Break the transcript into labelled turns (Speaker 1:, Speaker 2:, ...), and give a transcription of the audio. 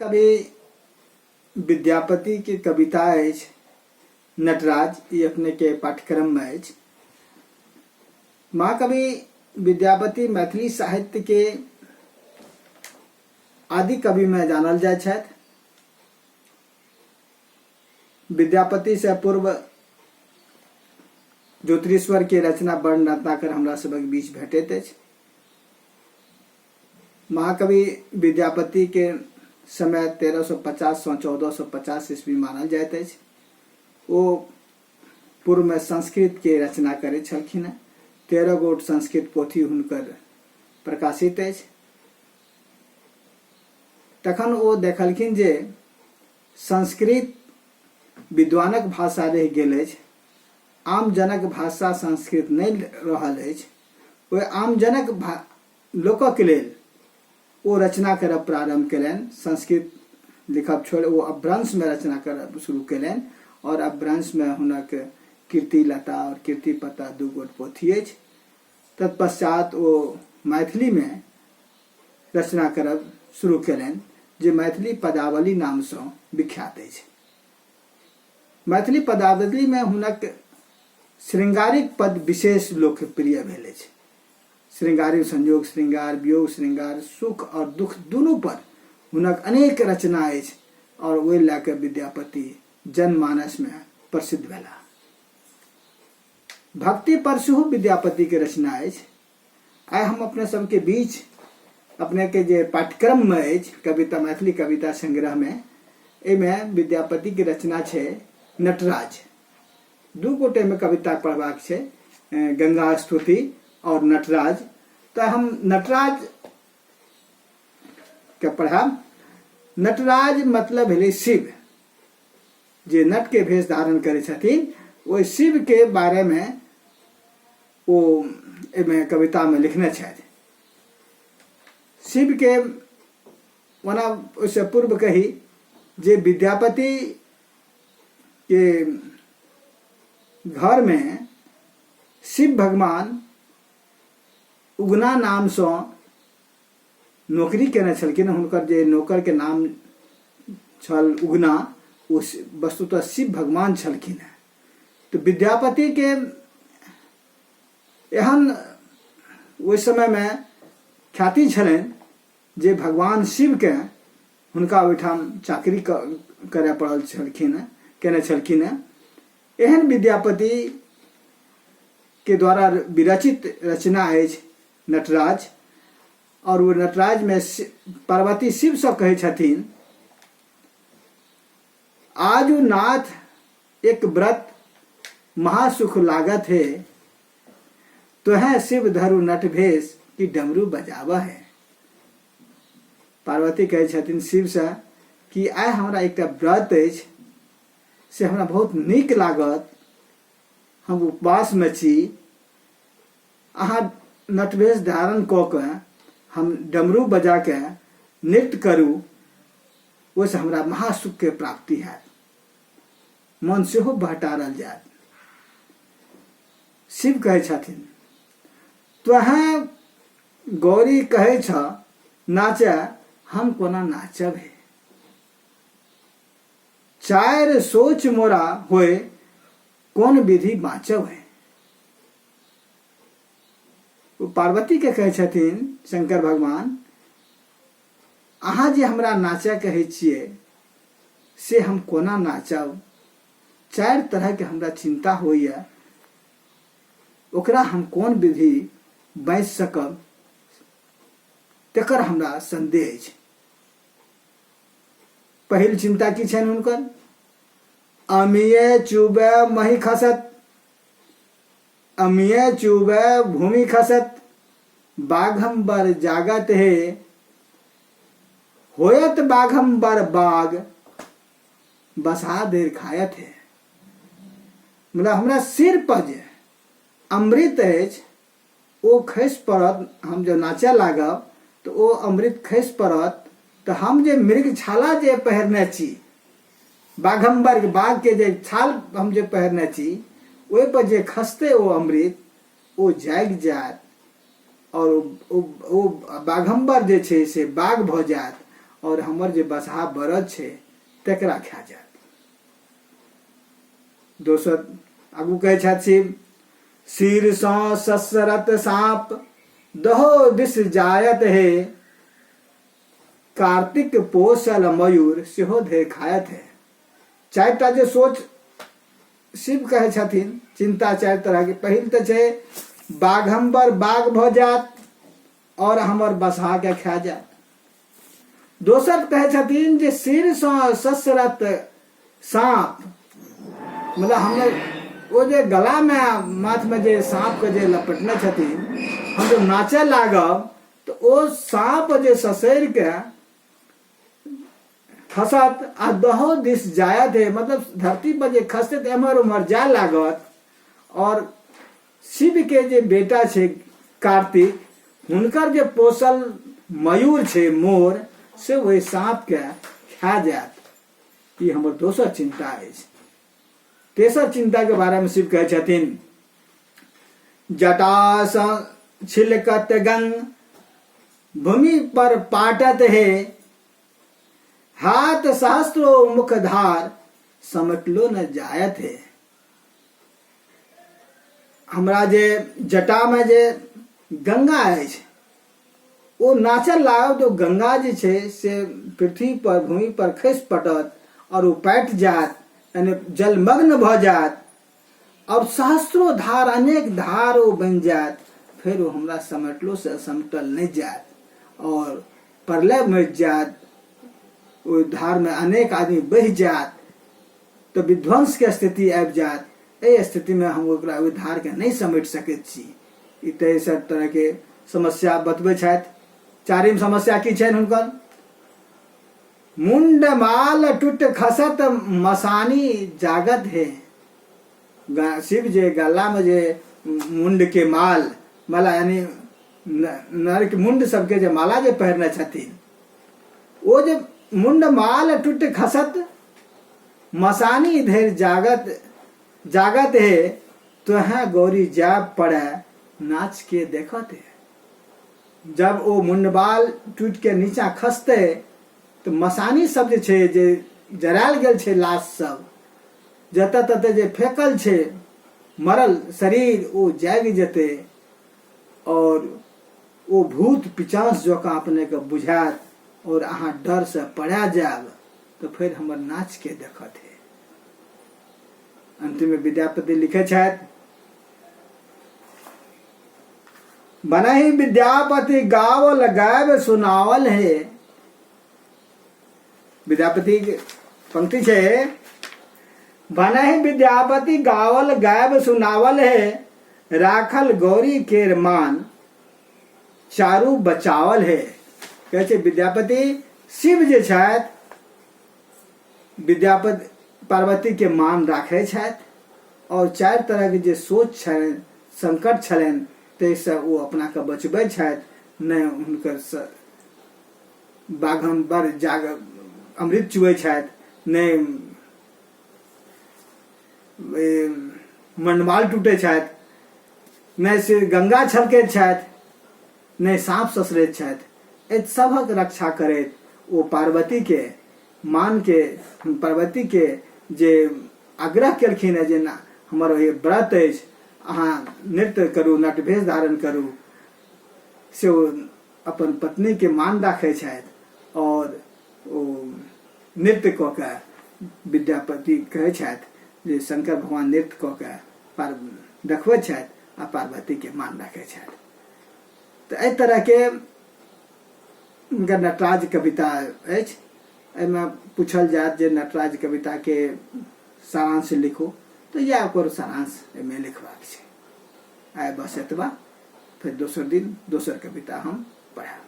Speaker 1: कवि विद्यापति के कविता अछि नटराज। ई अपने के पाठ्यक्रम में अछि। महाकवि विद्यापति मैथिली साहित्य के आदि कवि में जानल जाय छथि। विद्यापति से पूर्व ज्योतिरीश्वर के रचना वर्ण रत्नाकर हमरा सबक बीच भेटैत अछि। महाकवि विद्यापति के समय 1350 सँ 1450 ईस्वी मानल जाइत अछि। ओ पूर्व में संस्कृत के रचना करैत छलखिन हेँ। 13 गोट संस्कृत पोथी हुनकर प्रकाशित अछि। तखन ओ देखलखिन जे संस्कृत विद्वानक भाषा रहि गेल अछि, आमजनक भाषा संस्कृत नहि रहल अछि। ओहि आमजनक लोकक लेल ओ रचना करब प्रारंभ कयलनि। संस्कृत लिखब छोड़ि ओ अपभ्रंशमे रचना करब शुरू कयलनि और अपभ्रंशमे हुनक कीर्तिलता और कीर्तिपता दू गोट पोथी अछि। तत्पश्चात ओ मैथिलीमे रचना करब शुरू कयलनि जे मैथिली पदावली नामसँ विख्यात अछि। मैथिली पदावलीमे हुनक श्रृंगारिक पद विशेष लोकप्रिय भेल अछि। श्रृंगारिक संयोग श्रृंगार, वियोग श्रृंगार, सुख और दुख दुनू पर हुनक अनेक रचना अछि और ओहि लए कऽ विद्यापति जनमानस में प्रसिद्ध भेला। भक्ति पर सेहो विद्यापति के रचना अछि। आइ हम अपने सबके बीच अपने के जे पाठ्यक्रम में अछि कविता, मैथिली कविता संग्रह में, एहिमे विद्यापति के रचना छै नटराज। दू गोटे में कविता पढ़बाक छै, गंगा स्तुति और नटराज। तऽ हम नटराज के पढ़ाब। नटराज मतलब भेलै शिव, जे नट के भेष धारण करै छथिन, ओहि शिव के बारे में ओ एहिमे कविता में लिखने छथि। शिव के ओना ओहिसँ पूर्व कही जे विद्यापति के घर में शिव भगवान उगना नामसँ नौकरी केने छलखिन। हुनकर जे नौकर के नाम छल उगना, ओ वस्तुतः शिव भगवान छलखिन हेँ। तऽ विद्यापति के एहन ओहि समयमे ख्याति छलनि जे भगवान शिवके हुनका ओहिठाम चाकरी करय पड़ल छलखिन हेँ, केने छलखिन हेँ। एहन विद्यापति के द्वारा विरचित रचना अछि नटराज। और ओ नटराज में पार्वती शिवसँ कहै छथिन, आजु नाथ एक व्रत महासुख लागत हे, तोहे शिव धरु नट भेष कि डमरू बजाब है। पार्वती कहै छथिन शिवसँ कि आइ हमरा एकटा व्रत अछि से हमरा बहुत नीक लागत, हम उपवासमे छी, अहाँ नटवेश धारण कऽ के हम डमरू बजा के नृत्य करू, ओहिसँ हमरा महासुख के प्राप्ति हैत, मन सेहो बहटारल जायत। शिव कहै छथिन, तोहें गौरी कहै छ नाचे, हम कोना नाचब हे, चारि सोच मोरा होए कोन विधि बाँचब है। ओ पार्वती के कहै छथिन शंकर भगवान, अहाँ जे हमरा नाचय कहै छियै से हम कोना नाचब, चारि तरह के हमरा चिंता होइए, ओकरा हम कोन विधि बाँचि सकब तेकर हमरा संदेह अछि। पहिल चिंता की छनि हुनकर, अमिये चुबे मही खसत, अमिये चुबे भूमि खसत, बाघम्बर जागत हे, होयत बाघम्बर बाघ बसा देर खायत हे। मतलब हमरा सिर पर जे अमृत अछि ओ खसि पड़त, हम जब नाचय लागब तऽ ओ अमृत खसि पड़त, तऽ हम जे मृगछाला जे पहिरने छी, बाघम्बर बाघ के जे छाल हम जे पहिरने छी, ओहि पर जे खसतै ओ अमृत, ओ जागि जायत और ओ बाघम्बर जे छै से बाघ भऽ जायत आओर हमर जे बसहा बरद छै तकरा खा जायत। दोसर आगू कहै छथि शिव, सिर सँ ससरत साँप दहो दिस जायत हे, कार्तिक पोसल मयूर सेहो धरि खायत हे। चारिटा जे सोच शिव कहै छथिन, चिन्ता चारि तरहके। पहिल तऽ छै बाघम्बर बाघ भऽ जायत आओर हमर बसहाके खा जायत। दोसर कहै छथिन जे सिरसँ ससरत साँप, मतलब हमर ओ जे गलामे माथमे जे साँपके जे लपेटने छथिन, हम जब नाचऽ लागब तऽ ओ साँप जे ससरि के खसत आ दहो दिस जायत है, मतलब धरती पर जे खसते तऽ एम्हर उम्हर जाय लागत। और शिव के जे बेटा छै कार्तिक, हुनकर जे पोसल मयूर छै मोर, से ओहि साँप के खा जायत। ई हमर दोसर चिंता अछि। तेसर चिंता के बारे में शिव कहै छथिन, जटा सँ छिलकत गंग भूमि पर पाटत हे, हाथ सहस्रो मुख धार समेटलो न जायत हे। हमरा जे जटा में जे गंगा अछि ओ नाचल लागल तऽ गंगा जे छै से पृथ्वी पर भूमि पर खसि पड़त और ओ पाटि जायत, यानी जलमग्न भऽ जायत और सहस्रो धार अनेक धार ओ बनि जायत, फेर ओ हमरा समेटलो से समेटल नहि जायत और प्रलय मचि जायत, ओहि धार में अनेक आदमी बहि जायत, तऽ विध्वंस के स्थिति आबि जायत। एहि स्थिति में हम ओकरा ओहि धार के नहि समेट सकैत छी। ई तऽ एहि सब तरह के समस्या बतबै छथि। चारिम समस्या की छनि हुनकर? मुंडमाल टूट खसत मसानी जागत हे। शिव जे गला में जे मुंड के माल माला यानी नर के मुंड सबके जे माला जे पहिरने छथिन, ओ जे मुंड माल टूट खसत मसानी धरि जागत जागत हे, तोहे गौरी जाय पड़े नाच के देखत हे। जब ओ मुंडबाल टूट के नीचा खसते तऽ मसानी सब जे छै जे जरायल गेल छै लाश सब जतऽ ततऽ जे फेकल छै मरल शरीर, ओ जागि जेतै और ओ भूत पिचास जकाँ अपने के बुझायत और अहाँ डर से पड़ा जायब, तऽ फेर हमर नाच के देखत हे। अंतिम में विद्यापति लिखे छथि, बनहि विद्यापति गावल गायब सुनावल हे। विद्यापति पंक्ति छे, बनहि विद्यापति गावल गायब सुनावल हे, राखल गौरी केर मान चारू बचावल हे। कहै छै विद्यापति शिव जे छथि विद्यापति पार्वती के मान राखै छथि और चारि तरह के जे सोच छलनि संकट छलनि ताहिसँ ओ अपना के बचबै छथि, नहि हुनकर बाघम्बर जाग अमृत चुबै छथि, नहि मंडमाल टूटै छथि, नहि से गंगा छलकैत छथि, नहि साँप ससरैत छथि। एहि सभक रक्षा करैत ओ पार्वती के मान के पार्वती के जे आग्रह केलखिन है जे हमर ई व्रत अछि, अहाँ नृत्य करू, नटभेष धारण करू, से ओ अपन पत्नी के मान राखै छथि और ओ नृत्य कऽ के विद्यापति कहै छथि जे शंकर भगवान नृत्य कऽ के देखबै छथि आ पार्वती के मान राखै छथि। तऽ एहि तरहके हुनकर नटराज कविता अछि। एहिमे पूछल जायत जे नटराज कविताके सारांश लिखू, तऽ इएह ओकर सारांश एहिमे लिखबाक छै। आइ बस एतबा, फेर दोसर दिन दोसर कविता हम पढ़ायब।